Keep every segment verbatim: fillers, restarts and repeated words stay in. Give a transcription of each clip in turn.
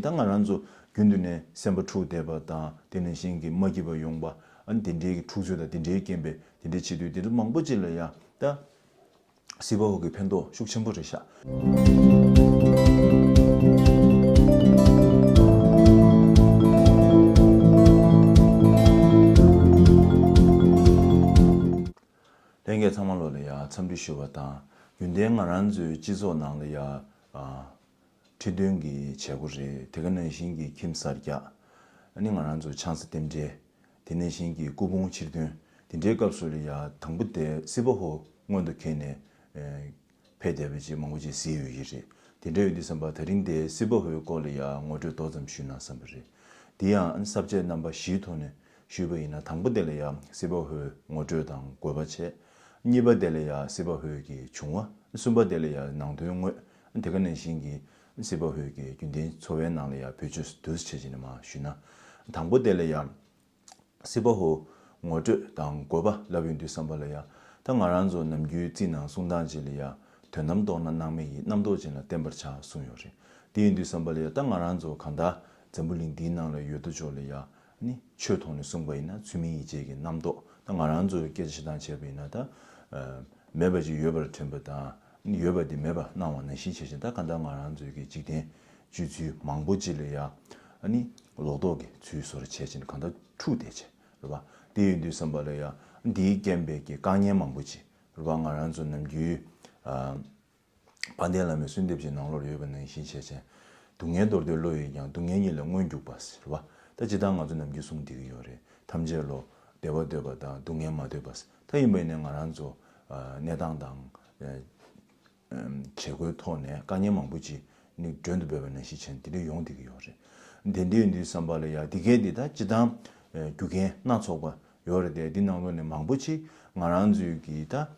ད་ང་རང་ཚོ་རྒྱུན་དུ་ནས་སེམས་པ་འཁྲུག་བསྡད་པ་དང་། དེ་ནང་བཞིན་གྱི་མ་སྐྱིད་པ་ཡོང་བ། ཨ་ནི་དེ་འདྲའི་གི་འཁྲུག་རྩོད་དང་དེ་འདྲའི་རྐྱེན་པས་དེ་འདྲའི་བྱེད་དུས། དེ་འདྲ་མང་པོ་ཅིག་ལ་ཡ་ད་སྲིད་པ་ཧོ་གི་ཕན་ཐོགས་ཤུགས་ཆེན་པོ་རེད་ཤག་ལྷན་རྒྱས་ཚང་མ་ལོ་ལ་ཡ་འཚམས་འདྲི་ཞུ་བ་དང་། རྒྱུན་ལྡན་ང་རང་ཚོའི་སྤྱི་ཚོགས་ནང་ལ་ཡ། ཨ། ཁྲི་སྟོན་གྱི་བྱེད་སྒོ་རེད། དེ་ག་ནང་བཞིན་གྱི་ཁྱིམ་གསར་རྒྱག་ཨ་ནི་ང་རང་ཚོ་ཆང་ས་རྟེན་འབྲེལ། དེ་ནང་བཞིན་གྱི་སྐུ་ཕུང་ཕྱིར་འདོན། དེ་འདྲའི་སྐབས་སུ་ལ་ཡ་དང་པོ་དེ་སྲིད་པ་ཧོ་སྔོན་དུ་འཁྱེར་ནས། ཨེ། ཕེབས་བསྡད་པ་ཅིག་མང་པོ་ཅིག་གཟིགས་ཡོད་ཀྱི་རེད། དེ་འདྲ་ཡོད་དུས་ཙམ་པ། ད་རིང་དེ་སྲིད་པ་ཧོའི་སྐོར་ལ་ཡ་ངོ་སྤྲོད་མདོ་ཙམ་ཞུས་ན་བསམ་པ་རེད། དེ་ཡང་ཨ་ནི་ས་བཅད་རྣམ་པ་བཞིའི་ཐོག་ནས་ཞུས་པ་ཡིན་ན། དང་པོ་དེ་ལ་ཡ་སྲིད་པ་ཧོའི་ངོ་སྤྲོད་དང་དགོས་པ་བྱས། གཉིས་པ་དེ་ལ་ཡ་སྲིད་པ་ཧོའི་གི་བྱུང་བ། གསུམ་པ་དེ་ལ་ཡ་ནང་དོན་དངོས། དེ་ག་ནང་བཞིན་གྱི་སྲིད་པ་ཧོའི་གི་རྒྱུན་ལྡན་འཚོ་བའི་ནང་ལ་ཡ་བེད་སྤྱོད་འདུག་སེ་བྱས་བྱས་ནས་མར་ཞུས་ན། དང་པོ་དེ་ལ་ཡ་སྲིད་པ་ཧོ་ངོ་སྤྲོད་དང་དགོས་པ་ལབ་ཡོང་དུས་ཙམ་པ་ལ་ཡ། ད་ང་རང་ཚོ་ནམ་རྒྱུན་རྩིས་ནང་གསུང་སྟངས་ཅིག་ལ་ཡ། དོན་དམ་རྟོགས་ན་སྣང་མེད་ཡིན། རྣམ་རྟོག་ཅན་ལ་བརྟེན་པར་བྱ་གསུངས་ཡོད་རེད། དེ་ཡིན་དུས་ཙམ་པ་ལ་ཡ། ད་ང་རང་ཚོ་གང་ལྟར་འཛམ་བུ་གླིང་འདིའི་ནང་ལ་ཡོད་དོ་ཅོག་ལ་ཡ། ནི་ཆོས་ཐོག་ནས་གསུངས་པ་ཡིན་ན་ཚུལ་མིན་ཡིད་བྱེད་ཀྱི་རྣམ་རྟོག་ད་ང་རང་ཚོའི་སྐད་ཆ་བཤད་སྟངས་བྱས་པ་ཡིན་ན། ད་ཨ་མེད་པ་ཅིག་ཡོད་པར་དྲན་པ་དང་། ཡོད་པ་དེ་མེད་པར་སྣང་བ་ནང་བཞིན་བྱས་ཤིང་། ད་གང་ལྟར་ང་རང་ཚོའི་གི་འཇིག་རྟེན་སྤྱོད་ཚུལ་མང་པོ་ཅིག་ལ་ཡ། ཨ་ནི་ལོག་རྟོག་གི་ཚུལ་བཟོ་འདྲ་བྱས་ཤིང་གང་ལྟར་འཁྲུག་བསྡད་བྱས། རེད་པ། དེ་ཡིན་དུས་ཙམ་པ་ལ་ཡ། འདིའི་རྐྱེན་པས་ཀྱི་དཀའ་ངལ་མང་པོ་ཅིག་རེད་པ། ང་རང་ཚོ་ནམ་རྒྱུན་ཨ་དཔལ་ལྡན་བླ་མའི་གསོལ་འདེབས་ཀྱི་ནང་ལོགས་ཡོད་པ་ནང་བཞིན་བྱས་བྱས། སྡུག་བསྔལ་འདོར་འདོད་བློ་ཡིས་ཀྱང་། སྡུག་བསྔལ་ཉིད་ལས་མངོན་གྱུར་པ། ཟེར་བ། ད་སྤྱིར་བཏང་ང་ཚོ་ནམ་རྒྱུན་གསུང་བསྡད་ཀྱི་ཡོད་རེད། ཐམས་ཅད་བློ། བདེ་བ་འདོད་པ་དང་སྡུག་བསྔལ་མ་འདོད་པ། ད་ཡིན་པ་ཡིན་ནའི་ང་རང་ཚོ་ཨ་གནས་སྟངས་དང་། ཨ་བྱེད་སྒོའི་ཐོག་ནས་དཀའ་ངལ་མང་པོ་ཅིག་ནི་མགྲོན་དུ་བོས་པ་ནང་བཞིན་བྱས་ནས་དེ་འདྲ་ཡོང་བསྡད་ཀྱི་ཡོད་རེད། དེ་འདྲ་ཡིན་དུས་ཙམ་པ་ལ་ཡ། འདི་གས་འདི་ད་སྤྱིར་བཏང་ཨ་རྒྱུ་རྐྱེན་སྣ་ཚོགས་པ་ཡོད་རེད་དེ། འདི་ནང་ལོགས་ནས་མང་པོ་ཅིག་ང་རང་ཚོའི་གི་ད་ཨ་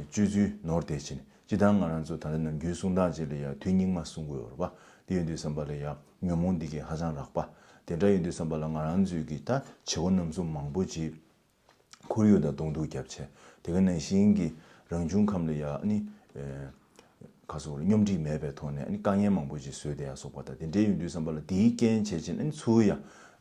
སྤྱོད་ཚུལ་ནོར་བསྡད་བྱས་ནས། སྤྱིར་བཏང་ང་རང་ཚོ་ད་ལྟ་ནམ་རྒྱུན་གསུང་སྟངས་ཅིག་ལ་ཡ་དུས་སྙིགས་མ་གསུང་གི་ཡོད་རེད་པ། དེ་ཡིན་དུས་ཙམ་པ་ལ་ཡ་ཉོན་མོངས་འདི་གས་ཧ་ཅང་རགས་པ། དེ་འདྲ་ཡིན་དུས་ཙམ་པ་ལ་ང་རང་ཚོའི་གི་ད་བྱེད་སྒོ་རྣམ་གསུམ་མང་པོ་ཅིག་ཁོར་ཡུག་དང་གདོང་ཐུག་བརྒྱབ་བྱས། དེ་ག་ནང་བཞིན་གྱི་རང་བྱུང་ཁམས་ལ་ཡ་ནི་ཨེ་ག་སོགས་ལ་སྙོམས་སྒྲིག་མེད་པའི་ཐོག་ནས་ནི་དཀའ་ངལ་མང་པོ་ཅིག་བཟོས་བསྡད་ཡ་སོགས་པ་དང་། དེ་འདྲ་ཡིན་དུས་ཙམ་པ་ལ་དེའི་རྐྱེན་བྱས་བྱས་ནི་ཚུར་ཡ་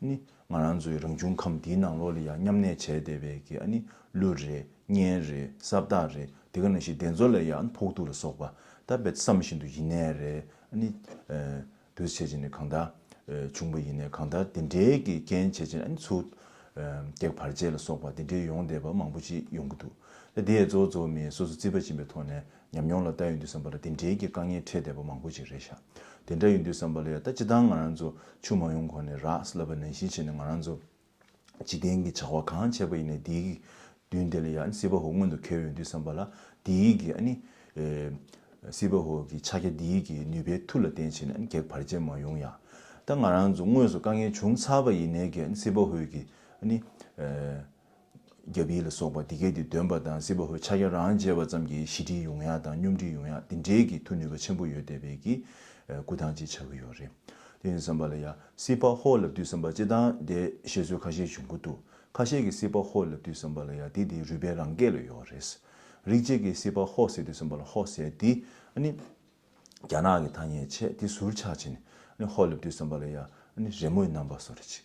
ནི་ང་རང་ཚོའི་རང་བྱུང་ཁམས་དེའི་ནང་ལོགས་ལ་ཡ་མཉམ་གནས་བྱས་བསྡད་པའི་གི་ཨ་ནི་ཀླུ་རེད། གཉན་རེད། ས་བདག་རེད། དེ་ག་ནང་བཞིན་དེ་ཚོ་ལ་ཡང་ཕོག་ཐུག་ལ་སོགས་པ། ད་དཔེ་བསམ་བཞིན་དུ་ཡིན་ནའི་རེད། ཨ་ནི་ཨ་དུས་བྱས་བྱས་ནས་གང་ལྟར་ཨ་བྱུང་པ་ཡིན་ནའི། གང་ལྟར་དེ་འདྲའི་གི་རྐྱེན་བྱས་བྱས་ནས་ཨ་ནི་ཚུར་ཨ་བགེགས་བར་ཆད་ལ་སོགས་པ་དེ་འདྲའི་ཡོང་བསྡད་པ་མང་པོ་ཅིག་ཡོང་གི་འདུག་ད་དེ་ཡང་གཙོ་བོ་གཙོ་བོ་མིན། སོ་སོ་རྩིས་པ་སྦྱིན་པའི་ཐོག་ནས་ཉམས་མྱོང་ལ་བལྟ་ཡོང་དུས་ཙམ་པ་ལ་དེ་འདྲའི་གི་དཀའ་ངལ་འཕྲད་བསྡད་པ་མང་པོ་ཅིག་རེད་ཤག་དེ་འདྲ་ཡིན་དུས་ཙམ་པ་ལ་ཡ། ད་སྤྱིར་བཏང་ང་རང་ཚོ་ཆུ་མ་ཡོང་གོང་ནས་རགས་ལབ་པ་ནང་བཞིན་བྱས་ནས་ང་རང་ཚོ་འཇིག་རྟེན་གྱི་བྱ་བ་གང་བྱས་པ་ཡིན་ནའི་དེའི་མདུན་དེ་ལ་ཡ་ཨ་ནི་སྲིད་པ་ཧོ་སྔོན་དུ་འཁྱེར་ཡོང་དུས་ཙམ་པ་ལ། དེའི་གི་ཨ་ནི་ཨེ་སྲིད་པ་ཧོ་གི་ཕྱག་རྒྱ་དེའི་གི་ནུས་པའི་མཐུ་ལ་བརྟེན་བྱས་ནས་ཨ་ནི་བགེགས་བར་ཆད་མ་ཡོང་ཡ། ད་ང་རང་ཚོ་དངོས་སུ་དཀའ་ངལ་བྱུང་ཚར་བ་ཡིན་ནའི་གི་ཨ་ནི་སྲིད་པ་ཧོ་གི་ཨ་ནི་ཨེ་རྒྱབ་ཡིག་ལ་སོགས་པ་དེ་གས་དེ་འདོན་པ་དང་། སྲིད་པ་ཧོ་ཕྱག་རྒྱ་རང་བྱས་པ་ཙམ་གྱིས་ཞི་འགྲིག་ཡོང་ཡ་དང་སྙོམས་སྒྲིག་ཡོང་ཡ་དེ་འདྲའི་གི་མཐུ་ནུས་པ་ཆེན་པོ་ཡོད་བསྡད་པའི་གི་ཨེ་སྐུ་ཐང་ཅིག་ཆགས་ཀྱི་ཡོད་རེད། དེ་ཡིན་དུས་ཙམ་པ་ལ་ཡ་སྲིད་པ་ཧོ་ལབ་དུས་ཙམ་པ་སྤྱིར་བཏང་དེ་བཤད་སྲོལ་ཁ་ཤས་བྱུང་གི་འདུག་ཁ་ཤས་ཀྱིས་སྲིད་པ་ཧོ་ལབ་དུས་ཙམ་པ་ལ་ཡ་དེ་དེ་རུས་སྦལ་རང་སྐད་ལ་ཡོད་རེད། རིགས་གཅིག་གིས་སྲིད་པ་ཧོ་ཟེར་དུས་ཙམ་པ་ལ་ཧོ་ཟེར་དེ་ཨ་ནི་རྒྱ་ནག་གི་ཐ་སྙད་བྱས། དེ་ཟུར་ཆག་བྱས་ནས་ཨ་ནི་ཧོ་ལབ་དུས་ཙམ་པ་ལ་ཡ་ཨ་ནི་རི་མོའི་རྣམ་པ་བཟོ་འདྲ་ཅིག་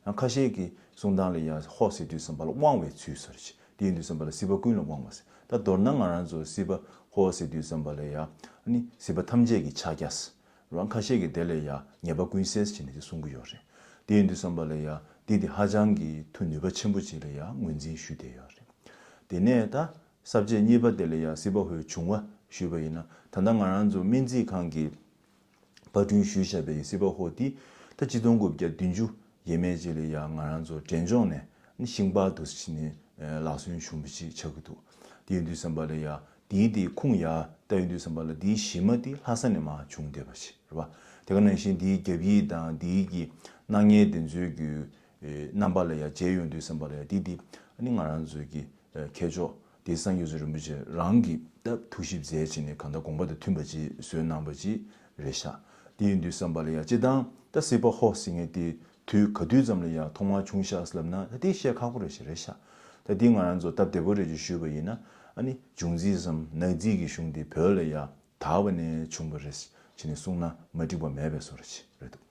ཡང་ཁ་ཤས་ཀྱི་གསུང་སྟངས་ལ་ཡ་ཧོ་ཟེར་དུས་ཙམ་པ་ལ་དབང་བའི་ཚུལ་བཟོ་འདྲ་ཅིག་དེ་ཡིན་དུས་ཙམ་པ་ལ་སྲིད་པ་ཀུན་ལ་དབང་བ་ཟེར། ད་མདོར་ན་ང་རང་ཚོ་སྲིད་པ་ཧོ་ཟེར་དུས་ཙམ་པ་ལ་ཡ་ཨ་ནི་སྲིད་པ་ཐམས་ཅད་ཀྱི་ཕྱག་རྒྱ་ཟེར། རང་ཁ་ཤས་ཀྱིས་དེ་ལ་ཡ་ཉེས་པ་ཀུན་སེལ་བྱས་ནས་དེ་གསུང་གི་ཡོད་རེད། དེ་ཡིན་དུས་ཙམ་པ་ལ་ཡ་འདི་དེ་ཧ་ཅང་གི་མཐུ་ནུས་པ་ཆེན་པོ་ཅིག་ལ་ཡ་ངོས་འཛིན་ཞུས་བསྡད་ཡོད་རེད། དེ་ནས་ད་ས་བཅད་གཉིས་པ་དེ་ལ་ཡ་སྲིད་པ་ཧོའི་བྱུང་བ་ཞུས་པ་ཡིན་ན། ད་ལྟ་ང་རང་ཚོ་སྨན་རྩིས་ཁང་གི་པར་སྐྲུན་ཞུས་བཞག་པའི་སྲིད་པ་ཧོ་འདི་ད་ཆིག་སྟོང་དགུ་བརྒྱ་བདུན་ཅུ་ཡས་མས་ཅིག་ལ་ཡ་ང་རང་ཚོ་འབྲས་ལྗོངས་ནས་ནི་ཤིང་པར་དུ་ཕྱིན་ནས་ལག་སོན་བྱུང་བ་ཅིག་ཆགས་ཀྱི་འདུག་དེ་ཡིན་དུས་ཙམ་པ་ལ་ཡ་དེའི་དེའི་ཁུངས་ཡ་ལྟ་ཡོང་དུས་ཙམ་པ་ལ་དེའི་གཞི་མ་དེ་ལྷ་ས་ནས་མར་བྱུང་བསྡད་པ་ཅིག་རེད་པ། དེ་ག་ནང་བཞིན་དེའི་རྒྱབ་ཡིག་དང་དེའི་གི་སྣང་བརྙན་དེ་ཚོའི་གི་རྣམ་པ་ལ་ཡ་མཇལ་ཡོང་དུས་ཙམ་པ་ལ་ཡ་དེ་དེ་ཨ་ནི་ང་རང་ཚོའི་གི་མཁས་མཆོག་དེ་སངས་རྒྱས་རིན་པོ་ཆེ་རང་གིས་ད་ཐུགས་ཞིབ་མཛད་བྱས་ནས་གང་ལྟར་དགོངས་པ་དང་མཐུན་པ་ཅིག་བཟོས་གནང་བ་ཅིག་རེད་ཤག་དེ་ཡིན་དུས་ཙམ་པ་ལ་ཡ་སྤྱིར་བཏང་ད་སྲིད་པ་ཧོ་ཟེར་མཁན་དེ་དུས་ག་དུས་ཙམ་ལ་ཡ་ཐོག་མར་བྱུང་ཤག་ཟེར་ལབ་ན། ད་དེ་བཤད་ཁག་པོ་རེད་ཤག་རེད་ཤག་ད་དེ་ང་རང་ཚོ་སྟབས་བདེ་པོ་རེད་ཅེས་ཞུས་པ་ཡིན་ན། ཨ་ནི་འབྱུང་རྩིས་སམ་ནག་རྩིས་ཀྱི་གཞུང་དེ་བོད་ལ་ཡ་དར་བ་ནས་བྱུང་བ་རེད་ཅེས་ནས་གསུངས་ན་མ་འགྲིག་པ་མེད་པའི་བཟོ་འདྲ་ཅིག་རེད་འདུག་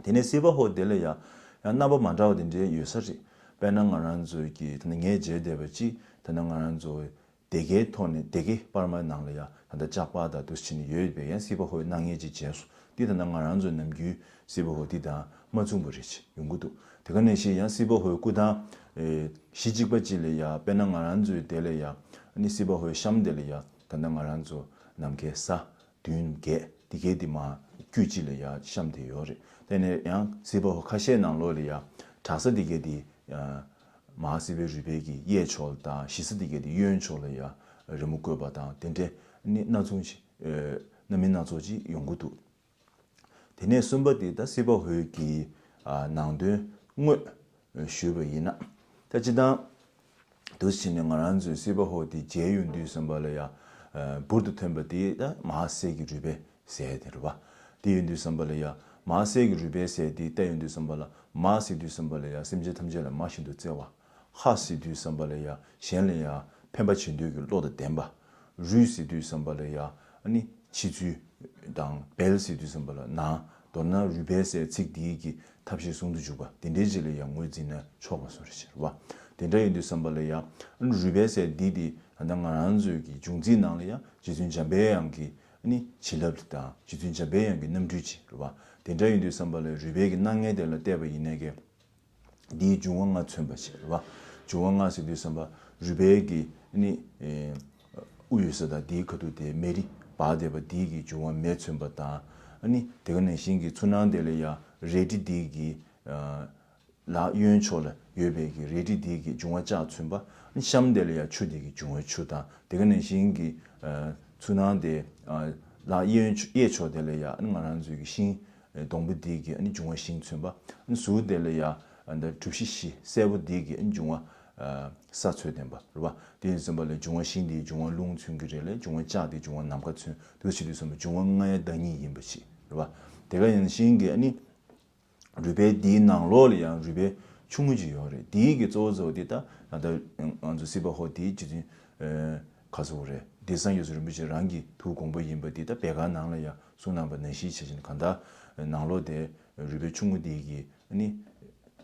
དེ་ནས་སྲིད་པ་ཧོ་དེ་ལ་ཡ་ཡང་རྣམ་པ་མ་འདྲ་བ་དེ་འདྲའི་ཡོད་ས་རེད། དཔེར་ན་ང་རང་ཚོའི་གི་ད་ནི་ངས་མཇལ་བསྡད་པ་ཅིག་ད་ནི་ང་རང་ཚོ་སྡེ་དགེའི་ཐོག་ནས་སྡེ་དགེ་པར་མའི་ནང་ལ་ཡ་ད་ལྟ་ལྕགས་པར་དང་དུ་བྱས་ནས་ཡོད་པའི་ཡང་སྲིད་པ་ཧོའི་སྣང་བརྙན་ཅིག་མཇལ་སོང་། འདི་ད་ལྟ་ང་རང་ཚོའི་ནམ་རྒྱུན་སྲིད་པ་ཧོ་འདི་དང་མ་མཚུངས་པ་རེད་ཅེས་ཡོང་གི་འདུག་དེ་ག་ནང་བཞིན་ཡང་སྲིད་པ་ཧོའི་སྐུ་ཐང་ཨེ་གཞི་གཅིག་པ་ཅིག་ལ་ཡ་དཔེར་ན་ང་རང་ཚོའི་དེ་ལ་ཡ་ཨ་ནི་སྲིད་པ་ཧོའི་གཤམ་དེ་ལ་ཡ་ད་ལྟ་ང་རང་ཚོ་ནམ་མཁའི་ས་མདུན་བརྒྱད་འདི་གའི་འདི་མ་དཀྱུས་གཅིག་ལ་ཡ་གཤམ་དེ་ཡོད་རེད། དེ་ནས་ཡང་སྲིད་པ་ཧོ་ཁ་ཤས་ནང་ལོགས་ལ་ཡ་གྲྭ་ས་འདི་གའི་འདི་མ་ཧཱ་སྲིད་པའི་རུས་སྦལ་གྱི་གཡས་ཕྱོགས་དང་གཞི་ས་འདི་གའི་འདི་གཡོན་ཕྱོགས་ལ་ཡ་རི་མོ་བཀོད་པ་དང་དེ་འདྲའི་ནི་སྣ་ཚོགས་ཅིག་སྣ་མིན་སྣ་ཚོགས་ཅིག་ཡོང་གི་འདུག་དེ་ནས་གསུམ་པ་དེ་ད་སྲིད་པ་ཧོའི་གི་ནང་དོན་དངོས་ཞུས་པ་ཡིན་ན། ད་སྤྱིར་བཏང་དུ་ཕྱིན་ནས་ང་རང་ཚོའི་སྲིད་པ་ཧོ་དེ་མཇལ་ཡོང་དུས་ཙམ་པ་ལ་ཡ་འབུར་དུ་ཐོན་པ་དེ་ད་མ་ཧཱ་གསེར་གྱི་རུས་སྦལ་ཟེར་དེ་རེད་བ། དེ་ཡོང་དུས་ཙམ་པ་ལ་ཡ་མ་ཧཱ་གསེར་གྱི་རུས་སྦལ་ཟེར་དེ་ལྟ་ཡོང་དུས་ཙམ་པ་ལ་མ་ཟེར་དུས་ཙམ་པ་ལ་ཡ་སེམས་ཅན་ཐམས་ཅད་ལ་མ་བཞིན་དུ་བརྩེ་བ། ཧ་ཟེར་དུས་ཙམ་པ་ལ་ཡ་གཞན་ལ་ཡ་ཕན་པ་བྱེད་འདོད་ཀྱི་བློ་དང་ལྡན་པ། རུས་ཟེར་དུས་ཙམ་པ་ལ་ཡ་ཨ་ནི་འཆི་ཚུལ་དང་སྦལ་ཟེར་དུས་ཙམ་པ་ལ་ན། མདོར་ན་རུས་སྦལ་ཟེར་ཚིག་འདིའི་གི་ཐབས་ཤེས་ཟུང་དུ་འཇུག་པ་དེ་འདྲའི་རྗེས་ལ་ཡ་ངོས་འཛིན་ན་ཆོག་པ་བཟོ་རེ་བྱེད་རེད་བ། དེ་འདྲ་ཡིན་དུས་ཙམ་པ་ལ་ཡ་ཨ་ནི་རུས་སྦལ་ཟེར་འདི་དེ་ད་ལྟ་ང་རང་ཚོའི་གི་འབྱུང་རྩིས་ནང་ལ་ཡ་རྗེ་བཙུན་འཇམ་པའི་དབྱངས་ཀྱི་ཨ་ནི་བྱིན་རླབས་དང་རྗེ་བཙུན་འཇམ་པའི་དབྱངས་ཀྱི་རྣམ་སྤྲུལ་ཅིག་རེད་བ། དེ་འདྲ་ཡིན་དུས་ཙམ་པ་ལ་རུས་སྦལ་གྱི་སྣང་བརྙན་དེ་ལ་བལྟས་པ་ཡིན་ནའི་གི་འདིའི་འབྱུང་བ་ལྔ་མཚོན་པ་ཞིག་རེད་བ། འབྱུང་བ་ལྔ་ཟེར་དུས་ཙམ་པ་རུས་སྦལ་གྱི་ནི་ཨེ་དབུ་ཡོད་ས་དང་དེའི་ཁ་ཐུག་དེ་མེ་རི་འབར་བསྡད་པ་འདིའི་གི་འབྱུང་བ་མེ་མཚོན་པ་དང་། ཨ་ནི་དེ་ག་ནང་བཞིན་གྱི་ཚུར་སྣང་དེ་ལ་ཡ་རལ་གྲི་འདིའི་གི་ལག་གཡོན་ཕྱོགས་ལ་ཡོད་པའི་གི་རལ་གྲི་འདིའི་གི་འབྱུང་བ་ལྕགས་མཚོན་པ། ཨ་ནི་གཤམ་དེ་ལ་ཡ་ཆུ་འདི་གི་འབྱུང་བ་ཆུ་དང་དེ་ག་ནང་བཞིན་གྱི་ཚུར་སྣང་དེ་ལག་གཡས་གཡས་ཕྱོགས་དེ་ལ་ཡ་ཨ་ནི་ང་རང་ཚོའི་གི་ཤིང་། སྡོང་པོ་འདི་གི་ཨ་ནི་འབྱུང་བ་ཤིང་མཚོན་པ། ཨ་ནི་ཟུར་དེ་ལ་ཡ་ཨ་ནི་གྲུ་བཞི་བཞི་སེར་པོ་འདི་གི་ཨ་ནི་འབྱུང་བ་ས་མཚོན་ལྡན་པ་རེད་བ། དེ་ཡིན་ཙམ་པ་ལ་འབྱུང་བ་ཤིང་འདི་འབྱུང་བ་རླུང་མཚོན་གྱི་རེད་ལ། འབྱུང་བ་ལྕགས་འདི་འབྱུང་བ་ནམ་མཁའ་མཚོན། འདུག་བྱེད་དུས་ཙམ་པ་འབྱུང་བ་ལྔ་ཡ་བདག་ཉིད་ཡིན་པ་ཞིག་རེད་བ། དེ་ག་ནང་བཞིན་གྱི་ཨ་ནི་རུས་སྦལ་འདིའི་ནང་ལོགས་ལ་ཡང་རུས་སྦལ་ཆུང་ངུ་ཅིག་ཡོད་རེད། འདིའི་གི་གཙོ་བོ་གཙོ་བོ་འདི་ད་ད་ལྟ་ང་ཚོ་སྲིད་པ་ཧོ་འདིའི་རྗེ་བཙུན། ཨེ། ག་ཟེར་དགོས་རེད། འདི་སངས་རྒྱས་སུ་རིན་པོ་ཆེ་རང་གི་ཐུགས་དགོངས་པ་ཡིན་པ་འདི་ད་བེ་ག་ནང་ལ་ཡང་གསུངས་གནང་བ་ནང་བཞིན་བྱས་ཕྱིན་གང་ལྟར་ནང་ལོགས་དེ་རུས་སྦལ་ཆུང་ངུ་འདི་གི་ཨ་ནི་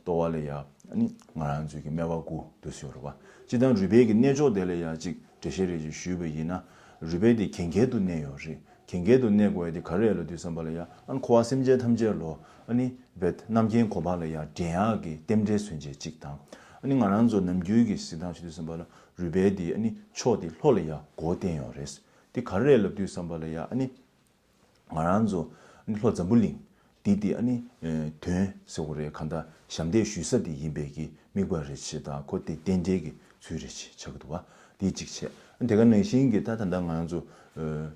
ལྟོ་བ་ལ་ཡང་ཨ་ནི་ང་རང་ཚོའི་གི་སྨེ་བ་དགུ་འདུག་ཟེར་བ། སྤྱིར་བཏང་རུས་སྦལ་གྱི་གནས་མཆོག་དེ་ལ་ཡང་ཅིག་འགྲེལ་བཤད་རེ་ཅིག་ཞུས་པ་ཡིན་ན། རུས་སྦལ་དེ་གན་རྐྱལ་དུ་གནས་ཡོད་རེད། གན་རྐྱལ་དུ་གནས་དགོས་ཡ་དེ་ག་རེ་རེད་ལབ་དུས་ཙམ་པ་ལ་ཡང་ཨ་ནི་འཁོར་བ་སེམས་ཅན་ཐམས་ཅད་ལོ་ཨ་ནི་རྦད་རྣམ་མཁྱེན་གོ་འཕང་ལ་ཡང་འདྲེན་ཡག་གི་རྟེན་འབྲེལ་མཚོན་བྱེད་ཅིག་དང་། ཨ་ནི་ང་རང་ཚོ་ནམ་རྒྱུན་གྱི་གཟིགས་སྟངས་བྱེད་དུས་ཙམ་པ་ལ་རུས་སྦལ་དེ་ཨ་ནི་མཆོག་དེ་ལྷོ་ལ་ཡང་སྒོ་བསྟན་ཡོད་རེད། དེ་ག་རེ་རེད་ལབ་དུས་ཙམ་པ་ལ་ཡང་ཨ་ནི་ང་རང་ཚོ་ཨ་ནི་ལྷོ་འཛམ་བུ་གླིང་འདི་དེ་ཨ་ནི་དོན་ཟེར་བ་རེད། གང་ལྟར་ཞབས་འདེགས་ཞུ་ས་དེ་ཡིན་པའི་གི་དམིགས་པ་རེད་ཅེས་དང་ཁོ་དེ་རྟེན་འབྲེལ་གྱི་ཚུལ་རེད་ཅེས་ཆགས་ཀྱི་འདུག་བ། དེ་གཅིག་བྱས། དེ་ག་ནང་བཞིན་གྱི་ད་ད་ལྟ་ང་རང་ཚོ་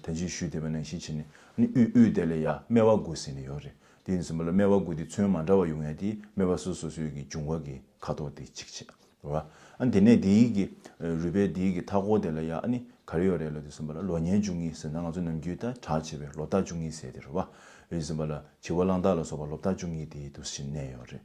ད་ཅི་ཞུས་བསྡད་པ་ནང་བཞིན་བྱས་ནས་ཨ་ནི་དབུས་དབུས་དེ་ལ་ཡང་སྨེ་བ་དགུ་ཟེར་ནས་ཡོད་རེད། དེ་ཡིན་ཙམ་པ་ལ་སྨེ་བ་དགུ་དེ་ཚོན་མ་འདྲ་བ་ཡོང་ཡ་དེ་སྨེ་བ་སོ་སོ་སོའི་གི་འབྱུང་བ་གི་ཁ་དོག་དེ་གཅིག་བྱས། རེད་བ། ཨ་དེ་ནས་དེའི་གི་རུས་སྦལ་དེའི་གི་མཐའ་འཁོར་དེ་ལ་ཡ་ཨ་ནི་ག་རེ་ཡོད་རེད་ལབ་དུས་ཙམ་པ་ལ་ལོ་ཉེར་བཅུ་གཉིས་ཟེར་ན་ང་ཚོ་ནམ་རྒྱུན་ད་གྲགས་ཆེ་བའི་ལོ་རྟགས་བཅུ་གཉིས་ཟེར་དེ་རེད་བ། ཡིན་ཙམ་པ་ལ་བྱི་བ་གླང་དར་ལ་སོགས་པ་ལོ་རྟགས་བཅུ་གཉིས་དེའི་འདུག་སེ་གནས་ཡོད་རེད།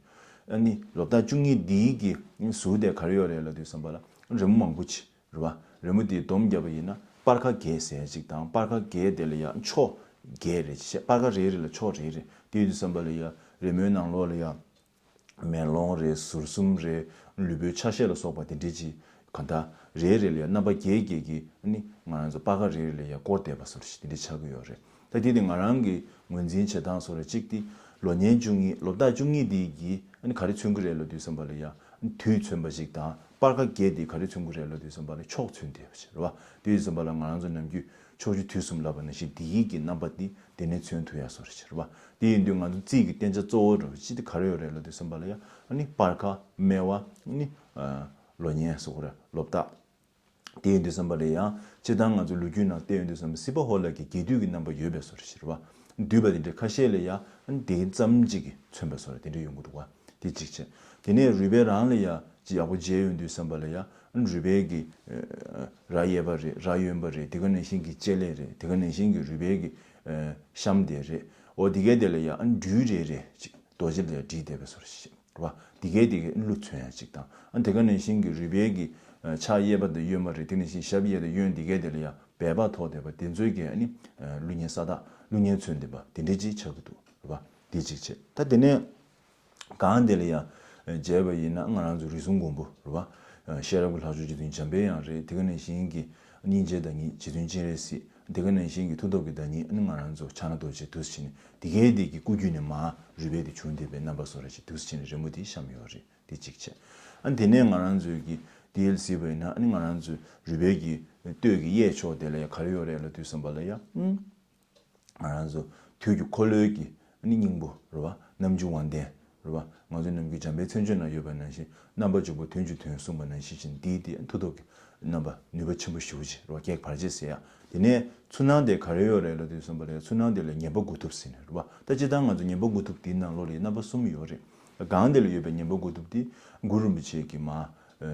ཨ་ནི་ལོ་རྟགས་བཅུ་གཉིས་དེའི་གི་ཟུར་དེ་ག་རེ་ཡོད་རེད་ལབ་དུས་ཙམ་པ་ལ་རི་མོ་མང་པོ་ཅིག་རེད་བ། རི་མོ་དེ་སྡོམ་བརྒྱབ་པ་ཡིན་ན་སྤར་ཁ་བརྒྱད་ཟེར་ཅིག་དང་། སྤར་ཁ་བརྒྱད་དེ་ལ་ཡ་ཕྱོགས་བརྒྱད་རེ་བྱས། སྤར་ཁ་རེ་རེ་ལ་ཕྱོགས་རེ་རེ། དེ་ཡིན་དུས་ཙམ་པ་ལ་ཡ་རི་མོའི་ནང་ལོགས་ལ་ཡ། མེ་ལོང་རེད། ཟུར་གསུམ་རེད། ལུས་པོའི་ཆ་ཤས་ལ་སོགས་པ་དེ་འདྲའི་ཅིག་གང་ལྟར་རེ་རེ་ལ་ཡང་རྣམ་པ་བརྒྱད་བརྒྱད་ཀྱིས་ནི་ང་རང་ཚོ་སྤར་ཁ་རེ་རེ་ལ་ཡང་བསྐོར་བསྡད་པ་སོགས་ཅིག་དེ་འདྲ་ཆགས་ཀྱི་ཡོད་རེད། ད་དེ་དེ་ང་རང་གི་ངོས་འཛིན་བྱེད་སྟངས་སོགས་རེད། གཅིག་དེ་ལོ་ཉེར་བཅུ་གཉིས་ལོ་རྟགས་བཅུ་གཉིས་དེ་གིས་ནི་ག་རེ་མཚོན་གྱི་རེད་ལབ་དུས་ཙམ་པ་ལ་ཡང་དུས་མཚོན་པ་ཅིག་དང་། སྤར་ཁ་བརྒྱད་དེ་ག་རེ་མཚོན་གྱི་རེད་ལབ་དུས་ཙམ་པ་ལ་ཕྱོགས་མཚོན་བསྡད་པ་ཅིག་རེད་བ། དེ་ཡིན་ཙམ་པ་ལ་ང་རང་ཚོ་ནམ་རྒྱུན་ཕྱོགས་བཅུ་དུས་གསུམ་ལབ་པ་ནང་བཞིན་དེ་ཡིག་གི་རྣམ་པ་འདི་དེ་ནས་མཚོན་ཐུབ་ཡ་བཟོ་འདྲ་ཅིག་རེད་བ། དེ་ཡིན་དུས་ང་ཚོ་རྩིས་ཀྱི་བསྟན་བྱ་གཙོ་བོ་འདྲ་བོ་ཅིག་དེ་ག་རེ་ཡོད་རེད་ལབ་དུས་ཙམ་པ་ལ་ཡ་ཨ་ནི་སྤར་ཁ་སྨེ་བ་ཨ་ནི་ལོ་ཉེར་ཟེར་དགོས་རེད། ལོ་རྟགས། དེ་ཡིན་དུས་ཙམ་པ་ལ་ཡ་སྤྱིར་བཏང་ང་ཚོ་ལོ་རྒྱུས་ནང་བལྟས་ཡོང་དུས་ཙམ་པ་སྲིད་པ་ཧོར་ལ་གི་རྒྱས་བསྡུས་ཀྱི་རྣམ་པ་ཡོད་པའི་བཟོ་འདྲ་ཅིག་རེད་བ། བསྡུས་པ་དེ་འདྲ་ཁ་ཤས་ལ་ཡ་ཨ་ནི་དེ་ཙམ་ཅིག་གིས་མཚོན་པའི་བཟོ་འདྲ་དེ་འདྲ་ཡོང་གི་འདུག་བ། དེ་གཅིག་བྱས། དེ་ནས་རུས་སྦལ་རང་ལ་ཡ་ཅིག་ཡག་པོ་མཇལ་ཡོང་དུས་ཙམ་པ་ལ་ཡ་ཨ་ནི་རུས་སྦལ་གྱི་རྭ་གཡས་པ་རེད། རྭ་གཡོན་པ་རེད། དེ་ག་ནང་བཞིན་གྱི་ལྕེ་ལེ་རེད། དེ་ག་ནང་བཞིན་གྱི་རུས་སྦལ་གྱི་གཤམ་དེ་རེད། འོ་དེ་གའི་དེ་ལ་ཡ་ཨ་ནི་སྦྲུལ་རེ་རེ་ཅིག་རྡོ་རྗེ་ལ་ཡ་བྲིས་བསྡད་པའི་བཟོ་འདྲ་ཞིག་རེད་བ། དེ་གའི་དེ་གའི་གླུ་མཚོན་ཡ་ཅིག་དང་། ཨ་དེ་ག་ནང་བཞིན་གྱི་རུས་སྦལ་གྱི་ཕྱག་གཡས་པ་དང་གཡོན་མ་རེད། དེ་ནང་བཞིན་ཞབས་གཡས་དང་གཡོན་དེ་གའི་དེ་ལ་ཡ་སྦལ་པ་ཐོགས་བསྡད་པ་དེ་ཚོའི་གི་ཨ་ནི་གླུ་སྙན་ས་དག་གླུ་སྙན་མཚོན་བསྡད་པ་དེ་འདྲ་ཅིག་ཆགས་ཀྱི་འདུག་རེད་བ། འདི་གཅིག་བྱས། ད་དེ་ནས་གང་དེ་ལ་ཡང་མཇལ་བ་ཡིན་ན་ང་རང་ཚོ་རིགས་གསུམ་མགོན་པོ་རེད་བ། ཤེས་རབ་ཀྱི་ལྷ་མཆོག་རྗེ་བཙུན་འཇམ་པའི་དབྱངས་རེད། དེ་ག་ནང་བཞིན་གྱི་སྙིང་རྗེ་བདག་ཉིད་རྗེ་བཙུན་སྤྱན་རས་གཟིགས། དེ་ག་ནང་བཞིན་གྱི་མཐུ་སྟོབས་ཀྱི་བདག་ཉིད་ནི་ང་རང་ཚོ་ཕྱག་ན་རྡོ་རྗེ་འདུག་སེ་བྱས་ནས་དེ་གའི་དེ་གི་སྐུ་རྒྱུད་ནས་མར་རུས་སྦལ་དེ་བྱུང་བསྡད་པའི་རྣམ་པ་བཟོ་འདྲ་ཅིག་འདུག་སེ་བྱས་ནས་རི་མོ་དེ་བཤམས་ཡོད་རེད། དེ་གཅིག་བྱས། ཨ་ནི་དེ་ནས་ང་རང་ཚོའི་གི་དེ་ལ་གཟིགས་པ་ཡིན་ན་ཨ་ནི་ང་རང་ཚོའི་རུས་སྦལ་གྱི་སྟོད་ཀྱི་གཡས་ཕྱོགས་དེ་ལ་ཡང་ག་རེ་ཡོད་རེད་ལབ་དུས་ཙམ་པ་ལ་ཡང་ཨུམ། ང་རང་ཚོ་དུས་ཀྱི་འཁོར་ལོའི་གི་ཨ་ནི་སྙིང་པོ་རེད་བ། རྣམ་འགྱུར་དབང་ལྡན་རེད་བ། ང་ཚོ་ནམ་རྒྱུན་འཇམ་དཔལ་མཚན་བརྗོད་ནང་ཡོད་པ་ནང་བཞིན་རྣམ་པ་བཅུ་པོ་དོན་བཅུ་དོན་གསུངས་པ་ནང་བཞིན་བྱས་ནས་དེའི་དེ་མཐུ་སྟོབས་ཀྱི་རྣམ་པ་ནུས་པ་ཆེན་པོ་ཞེ་པོ་ཅིག་རེད་བ། སྐེག་བར་ཆད་ཟེར་ཡ། དེ་ནས་ཚུར་སྣང་དེ་ག་རེ་ཡོད་རེད་ལབ་དུས་ཙམ་པ་ལ་ཡང་ཚུར་སྣང་དེ་ལ་ངན་པ་དགུ་ཐུབ་ཟེར་ནས་རེད་བ། ད་སྤྱིར་བཏང་ང་ཚོ་ངན་པ་དགུ་ཐུབ་དེའི་ནང་ལོགས་ལ་ཡང་རྣམ་པ་གསུམ་ཡོད་རེད། སྒང་དེ་ལ་ཡོད་པའི་ངན་པ་དགུ་ཐུབ་དེ་གུ་རུ་རིན་པོ་ཆེ་གིས་མར་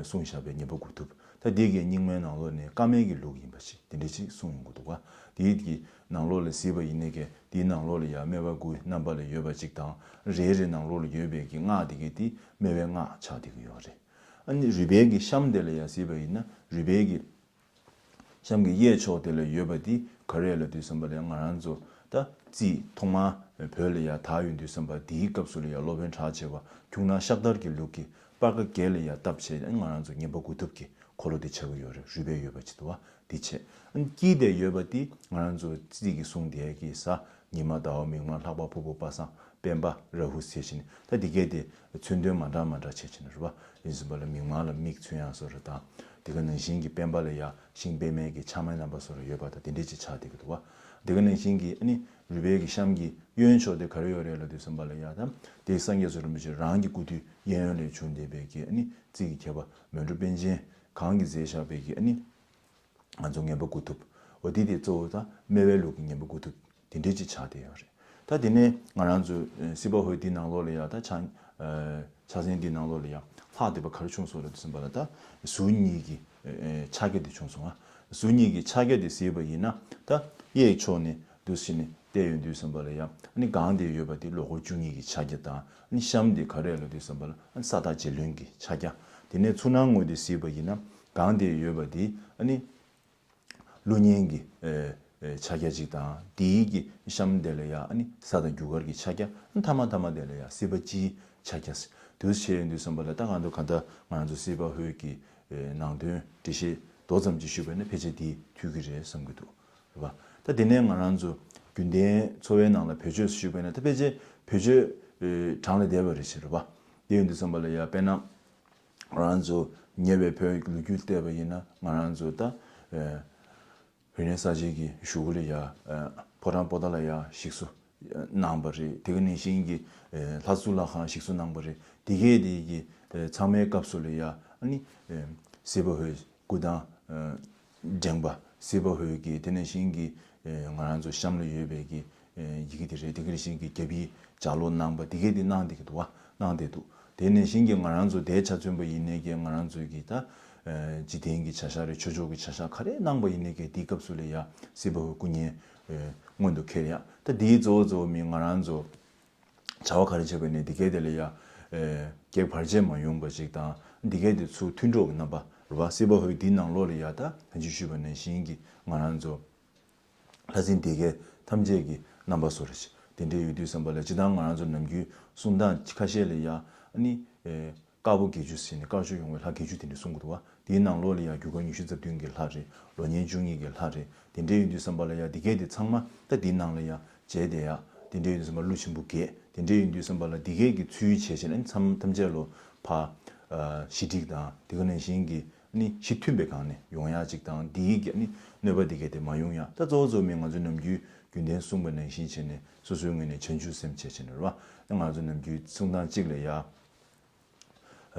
གསུངས་བཞག་པའི་ངན་པ་དགུ་ཐུབ། ད་འདི་གའི་རྙིང་མའི་ནང་ལོགས་ནས་བཀའ་མའི་གི་ལུགས་ཡིན་པ་ཞིག་དེ་འདྲ་ཅིག་གསུངས་ཡོང་གི་འདུག་ག། དེའི་གི་ནང་ལོགས་ལ་གཟིགས་པ་ཡིན་ནའི་གི་དེའི་ནང་ལོགས་ལ་ཡང་སྨེ་བ་དགུའི་རྣམ་པ་ལ་ཡོད་པ་ཅིག་དང་། རེ་རེ་ནང་ལོགས་ལ་ཡོད་པའི་གི་སྔགས་དེ་གའི་དེ་སྨེ་བའི་སྔགས་ཆགས་བསྡད་ཀྱི་ཡོད་རེད། ཨ་ནི་རུས་སྦལ་གྱི་གཤམ་དེ་ལ་ཡང་གཟིགས་པ་ཡིན་ན་རུས་སྦལ་གྱི་གཤམ་གྱི་གཡས་ཕྱོགས་དེ་ལ་ཡོད་པ་འདི་ག་རེ་ལབ་དུས་ཙམ་པ་ལ་ཡང་ང་རང་ཚོ་ད་རྩིས་ཐོག་མར་བོད་ལ་ཡང་དར་ཡོང་དུས་ཙམ་པ་འདིའི་སྐབས་སུ་ལ་ཡང་སློབ་དཔོན་གྲགས་ཆེ་བ་ཁྱུང་ནག་ཤཱཀ་དར་གྱི་ལུགས་ཀྱི་སྤར་ཁ་བརྒྱད་ལ་ཡང་བཏབ་བྱས་ང་རང་ཚོ་ངན་པ་དགུ་ཐུབ་ཀྱི་འཁོར་ལོ་འདི་ཆགས་ཀྱི་ཡོད་རེད། རུས་སྦལ་ཡོད་པ་ཅིག་འདུག་བ། འདི་བྱས། དཀྱིལ་དེ་ཡོད་པ་འདི་ང་རང་ཚོ་རྩིས་ཀྱི་གསུང་དེ་གི་གཟའ་ཉི་མ་ཟླ་བ་མིག་དམར་ལྷག་པ་ཕུར་བུ་པ་སངས་སྤེན་པ་ར་ཧུ་ཟེར་བཞིན་ད་འདི་གས་དེ་མཚོན་དོན་མ་འདྲ་མ་འདྲ་བྱས་བྱས་ནས་རེད་བ། ཡིན་ཟིན་པ་ལ་མིག་དམར་ལ་མིག་མཚོན་ཡག་བཟོ་འདྲ་དང་། དེ་ག་ནང་བཞིན་གྱི་སྤེན་པ་ལ་ཡ་ཤིང་པད་མའི་གི་ཕྱགས་མའི་རྣམ་པ་བཟོ་འདྲ་ཡོད་པ་དང་དེ་འདྲས་ཅིག་ཆགས་བསྡད་ཀྱི་འདུག་བ། དེ་ག་ནང་བཞིན་གྱི་ཨ་ནི་རུས་སྦལ་གྱི་གཤམ་གྱི་གཡོན་ཕྱོགས་དེ་ག་རེ་ཡོད་རེད་ལབ་དུས་ཙམ་པ་ལ་ཡ་ད་དེ་སངས་རྒྱས་སུ་རིན་པོ་ཆེ་རང་གི་སྐུ་དུས་གཡས་གཡོན་ལས་བྱུང་བསྡད་པའི་གི་ཨ་ནི་རྩིས་ཀྱི་མཁས་པ་མོན་གྲོ་པཎ་ཆེན་གང་གིས་མཛད་བཞག་པའི་གི་ཨ་ནི། ང་ཚོ་ངན་པ་དགུ་ཐུབ། འོ་དེ་དེ་གཙོ་བོ་ད་སྨེ་བའི་ལུགས་ཀྱི་ངན་པ་དགུ་ཐུབ་དེ་འདྲས་ཅིག་ཆགས་བསྡད་ཡོད་རེད། ད་དེ་ནས་ང་རང་ཚོ་ཨེ་སྲིད་པ་ཧོས་འདི་ནང་ལོགས་ལ་ཡ་ད་ཕྱག་ཨེ་ཕྱག་མཚན་འདི་ནང་ལོགས་ལ་ཡ་ལྷག་བསྡད་པ་ག་རེ་བྱུང་སོང་ལབ་དུས་ཙམ་པ་ལ་ད་ཟུར་གཉིས་ཀྱི་ཨེ་ཕྱག་རྒྱ་དེ་བྱུང་སོང་ང་། ཟུར་གཉིས་ཀྱི་ཕྱག་རྒྱ་དེ་གཟིགས་པ་ཡིན་ན་ད་གཡས་ཕྱོགས་ནས་འདུག་སེ་ནས་བལྟས་ཡོང་དུས་ཙམ་པ་ལ་ཡ་ཨ་ནི་སྒང་དེ་ཡོད་པ་དེ་ལོ་འཁོར་བཅུ་གཉིས་ཀྱི་ཕྱག་རྒྱ་དང་ཨ་ནི་གཤམ་དེ་ག་རེ་ལབ་དུས་ཙམ་པ་ལ་ཨ་ནི་ས་བདག་རྗེ་བློན་གྱི་ཕྱག་རྒྱ། དེ་ནས་ཚུར་སྣང་ངོས་དེ་གཟིགས་པ་ཡིན་ན་སྒང་དེ་ཡོད་པ་དེ་ཨ་ནི་ཀླུ་གཉན་གྱི་ཨེ་ཨེ་ཕྱག་རྒྱ་ཅིག་དང་དེའི་གི་གཤམ་དེ་ལ་ཡ་ཨ་ནི་ས་དང་རྒྱུ་སྐར་གྱི་ཕྱག་རྒྱ། ཨ་ནི་ཐ་མ་ཐ་མ་དེ་ལ་ཡ་སྲིད་པ་སྤྱིའི་ཕྱག་རྒྱ། དུས་བྱས་ཡོང་དུས་ཙམ་པ་ལ་ད་གང་དུ་གང་ལྟར་ང་རང་ཚོ་སྲིད་པ་ཧོས་ཀྱི་ཨེ་ནང་དོན་འགྲེལ་བཤད་མདོ་ཙམ་ཅིག་ཞུས་པ་ཡིན་ན་ཕལ་ཆེར་དེས་འཐུས་ཀྱི་རེད་བསམ་གྱི་འདུག་རེད་པ། ད་དེ་ནས་ང་རང་ཚོ་རྒྱུན་ལྡན་འཚོ་བའི་ནང་ལ་བེད་སྤྱོད་ཞུས་པ་ཡིན་ན་ད་ཕལ་ཆེར་བེད་སྤྱོད་ཨེ་གྲངས་ལས་འདས་པ་རེད་ཤག་རེད་པ། དེ་ཡོང་དུས་ཙམ་པ་ལ་ཡ་དཔེར་ན། ང་རང་ཚོ་ཉེ་བའི་བོད་ཀྱི་ལོ་རྒྱུས་བལྟས་པ་ཡིན་ན་ང་རང་ཚོ་ད་ཨེ་རིག་གནས་གསར་བརྗེ་གི་གཞུག་གུ་ལ་ཡ་ཨེ་ཕོ་བྲང་པོ་ཏཱ་ལ་ཡ་ཞིག་གསོ་གནང་བ་རེད། དེ་ག་ནང་བཞིན་གྱི་ཨེ་ལྷ་གཙུག་ལག་ཁང་ཞིག་གསོ་གནང་བ་རེད། དེ་གས་དེ་གི་ཨེ་ཚང་མའི་སྐབས་སུ་ལ་ཡ་ཨ་ནི་ཨེ་སྲིད་པ་ཧོས་སྐུ་ཐང་ཨེ་བསྒྲེངས་པ། སྲིད་པ་ཧོས་ཀྱི་དེ་ནང་བཞིན་གྱི་ཨེ་ང་རང་ཚོ་གཤམ་ལ་ཡོད་པའི་གི་ཨེ་ཡི་གེ་དེ་རེད། དེ་ག་ནང་བཞིན་གྱི་རྒྱ་བིའི་ལྗགས་ཀློག་གནང་པ་དེ་གས་དེ་གནང་བསྡད་ཀྱི་འདུག་བ། གནང་བསྡད་འདུག་དེ་ནང་བཞིན་གྱི་ང་རང་ཚོ་དེའི་ཆ་མཚོན་པ་ཡིན་ནའི་གི་ང་རང་ཚོའི་གི་ད་ཨེ་འཇིག་རྟེན་གྱི་བྱ་གཞག་རེད། ཆོས་ཕྱོགས་ཀྱི་བྱ་གཞག་ག་རེ་གནང་པ་ཡིན་ནའི་གི་དེའི་སྐབས་སུ་ལ་ཡ་སྲིད་པ་ཧོས་སྐུ་བརྙན་ཨེ་མངོན་དུ་འཁེལ་ཡ། ད་དེའི་གཙོ་བོ་གཙོ་བོ་མི་ང་རང་ཚོ་བྱ་བ་ག་རེ་བྱས་པ་ཡིན་ནའི་དེ་གས་དེ་ལ་ཡ་ཨེ་སྐྱེག་བར་ཆད་མ་ཡོང་པ་ཅིག་དང་དེ་གས་དེ་ཚུར་མཐུན་གྲོགས་ཀྱི་རྣམ་པ་རེད་པ། སྲིད་པ་ཧོས་དེའི་ནང་ལོགས་ལ་ཡ་ད་ད་ཅི་ཞུས་པ་ནང་བཞིན་གྱི་ང་རང་ཚོ་ལྷ་སྲིན་སྡེ་བརྒྱད་ཐམས་ཅད་ཀྱི་རྣམ་པ་བཟོ་འདྲ་ཞིག་དེ་འདྲ་ཡོད་དུས་ཙམ་པ་ལ་སྤྱིར་བཏང་ང་རང་ཚོ་ནམ་རྒྱུན་གསུང་སྟངས་ཁ་ཤས་ལ་ཡ་ཨ་ནི་ཨེ་དཀར་པོ་བརྒྱད་ཅུ་ཟེར་ནས་དཀར་ཕྱོགས་ཡོང་བའི་ལྷ་བརྒྱད་ཅུ་དེ་འདྲ་གསུང་གི་འདུག་བ། དེའི་ནང་ལོགས་ལ་ཡ་རྒྱུ་སྐར་ཉི་ཤུ་རྩ་བདུན་གྱི་ལྷ་རེད། ལོ་ཉེར་བཅུ་གཉིས་ཀྱི་ལྷ་རེད། དེ་འདྲ་ཡོད་དུས་ཙམ་པ་ལ་ཡ་དེ་གས་དེ་ཚང་མ་ད་དེའི་ནང་ལ་ཡ་མཇལ་བསྡད་ཡ། དེ་འདྲ་ཡོད་དུས་ཙམ་པ་ཀླུ་ཆེན་པོ་བརྒྱད་དེ་འདྲ་ཡོད་དུས་ཙམ་པ་ལ་དེ་གས་ཀྱི་ཚུལ་བྱས་བྱས་ནས་མཚམས་ཐམས་ཅད་ལོ་ཕ་ཨ་ཞི་འགྲིག་དང་དེ་ག་ནང་བཞིན་གྱི་ནི་ཞི་མཐུན་པའི་སྒང་ནས་ཡོང་ཡ་ཅིག་དང་དེའི་གི་ནི་གནོད་པ་དེ་གས་དེ་མ་ཡོང་ཡ། ད་གཙོ་བོ་གཙོ་བོ་མི་ང་ཚོ་ནམ་རྒྱུན་རྒྱུན་ལྡན་གསུངས་པ་ནང་བཞིན་བྱས་ནས་སོ་སོའི་ངོས་ནས་བྱང་ཆུབ་སེམས་བྱས་བྱས་ནས་རེད་བ། ད་ང་ཚོ་ནམ་རྒྱུན་གསུང་སྟངས་གཅིག་ལ་ཡ།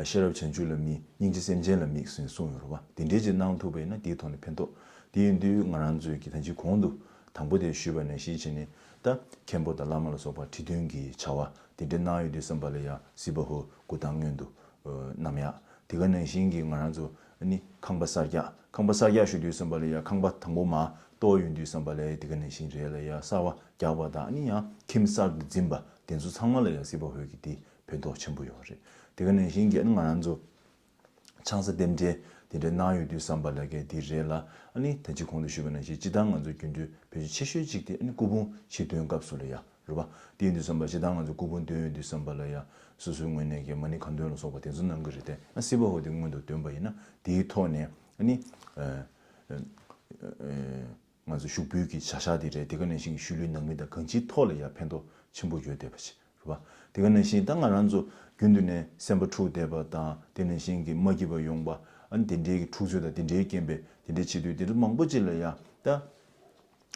ཤེས་རབ་བྱང་ཆུབ་ལ་དམིགས། སྙིང་རྗེ་སེམས་ཅན་ལ་དམིགས་ཟེར་གསུངས་ཡོད་རེད་བ། དེ་འདྲའི་ཅིག་གནང་ཐུབ་པ་ཡིན་ན་དེའི་ཐོག་ནས་ཕན་ཐོགས། དེ་ཡིན་དུས་ང་རང་ཚོའི་གི་ད་ཅི་གོང་དུ་དང་པོ་དེ་ཞུས་པ་ནང་བཞིན་བྱས་ནས་ད་མཁན་པོ་དང་བླ་མ་ལ་སོགས་པ་ཁྲི་སྟོན་གྱི་བྱ་བ་དེ་འདྲ་གནང་ཡོད་དུས་ཙམ་པ་ལ་ཡང་སྲིད་པ་ཧོ་སྐུ་ཐང་སྔོན་དུ་བསྣམས་ཡག། དེ་ག་ནང་བཞིན་གྱི་ང་རང་ཚོ་ནི་ཁང་པ་གསར་རྒྱག་ཁང་པ་གསར་རྒྱག་ཞུ་དུས་ཙམ་པ་ལ་ཡང་ཁང་པ་དང་པོ་མར་གཏོར་ཡོང་དུས་ཙམ་པ་ལ་དེ་ག་ནང་བཞིན་རེད་ལ་ཡང་གསར་བ་རྒྱག་པ་དང་ནི་ཡང་ཁྱིམ་གསར་དུ་འཛིན་པ་དེ་ཚོ་ཚང་མ་ལ་ཡང་སྲིད་པ་ཧོ་གི་དེ་ཕན་ཐོགས་ཆེན་པོ་ཡོད་རེད། དེ་ག་ནང་བཞིན་གྱི་ང་རང་ཚོ་ཆང་ས་རྟེན་འབྲེལ་དེ་འདྲ་གནང་ཡོད་དུས་ཙམ་པ་ལ་གས་དེ་རེད་ལ། ཨ་ནི་ད་ཅི་གོང་དུ་ཞུས་པ་ནང་བཞིན་སྤྱིར་བཏང་ང་ཚོ་རྒྱུན་དུ་བེད་སྤྱོད་ཆེ་ཤོས་གཅིག་དེ་ཨ་ནི་སྐུ་ཕུང་ཕྱིར་འདོན་སྐབས་སུ་ལ་ཡ་ རེད་པ། དེ་ཡིན་དུས་ཙམ་པ་ཞེ་སྡང་ང་ཚོ་སྐུ་ཕུང་འདོན་ཡོང་དུས་ཙམ་པ་ལ་ཡ་སོ་སོའི་ངོས་ནས་ཀྱི་མ་ཎི་ཁ་འདོན་ལ་སོགས་པ་དེ་ཚོ་གནང་གི་རེད་དེ། ཨ་སྲིད་པ་འོ་དེ་སྔོན་དུ་འདོན་པ་ཡིན་ན་དེའི་ཐོག་ནས་ཨ་ནི་ཨ་ཨ་ང་ཚོ་ཞུགས་འབུལ་གྱི་བྱ་གཞག་དེ་རེད། དེ་ག་ནང་བཞིན་གྱི་ཤུལ་ལུས་ནང་མི་དང་གང་ཅིའི་ཐོག་ལ་ཡ་ཕན་ཐོགས་ཆེན་པོ་ཡོད་བསྡད་པ་ཞིག་རེད་པ། དེ་ག་ནང་བཞིན་ད་ང་རང་ཚོ་རྒྱུན་དུ་ནས་སེམས་པ་འཁྲུགས་བསྡད་པ་དང་དེ་ནང་བཞིན་གྱི་མ་སྐྱིད་པ་ཡོང་པ། ཨ་ནི་དེ་འདྲའི་གི་འཁྲུག་རྩོད་དང་དེ་འདྲའི་རྐྱེན་པས་དེ་འདྲའི་བྱེད་དུས་དེ་འདྲ་མང་པོ་ཅིག་ལ་ཡ་ད་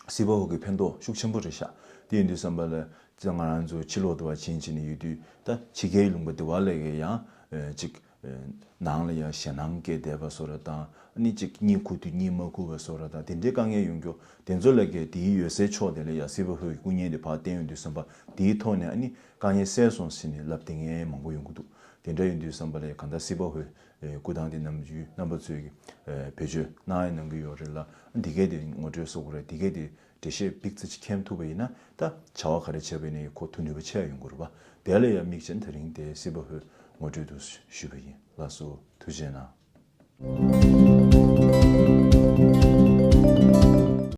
སྲིད་པ་འོ་གི་ཕན་ཐོགས་ཤུགས་ཆེན་པོ་རེད་ཤག་དེ་ཡིན་དུས་ཙམ་པ་ལ་ད་ང་རང་ཚོ་ཕྱི་ལོགས་དུ་བ་ཕྱིན་ཕྱིན་ནས་ཡོད་དུས་ད་ཕྱི་རྒྱལ་ལུང་པ་དེ་བ་ལས་ཀྱི་ཡང་ཨ་ཅིག་ནང་ལ་ཡང་ཞེད་སྣང་སྐྱེས་བསྡད་པ་བཟོ་འདྲ་དང་། ཨ་ནི་ཅིག་གཉིད་ཁུག་དུས་གཉིད་མ་ཁུག་པ་བཟོ་འདྲ་དང་། དེ་འདྲའི་དཀའ་ངལ་ཡོང་རྒྱུ་དེ་ཚོ་ལ་གི་དེའི་འོད་གསལ་ཕྱོགས་དེ་ལ་ཡང་སྲིད་པ་འོ་གི་སྐུ་བརྙན་དེ་ཕར་བསྟན་ཡོང་དུས་ཙམ་པ་དེའི་ཐོག་ནས་ཨ་ནི་དཀའ་ངལ་སེལ་སོང་ཟེར་ནས་ལབ་བསྡད་མཁན་མང་པོ་ཡོང་གི་འདུག་དེ་འདྲ་ཡིན་དུས་ཙམ་པ་ལ་གང་ལྟར་སྲིད་པ་འོ་སྐུ་ཐང་དེ་ནམ་རྒྱུན་རྣམ་པ་ཚོས་ཀྱི་བེད་སྤྱོད་གནང་ཡ་གནང་གི་ཡོད་རེད་ལ། འདི་གས་དེ་ངོ་སྤྲོད་བཟོ་དགོས་རེད། འདི་གས་དེ་འགྲེལ་བཤད་ཏོག་ཙམ་ཅིག་མཁྱེན་ཐུབ་པ་ཡིན་ན་ད་བྱ་བ་ག་རེ་བྱས་པ་ཡིན་ནའི་ཁོ་ཐུགས་ནུས་པ་ཆེ་ཡ་ཡོང་གི་རེད་པ། དེ་ལ་ཡང་དམིགས་བྱས་དེ་རིང་དེ་སྲིད་པ་འོ་ངོ་སྤྲོད་དུ་ཞུས་པ་ཡིན། ལགས་སོ། ཐུགས་རྗེ་གནང་།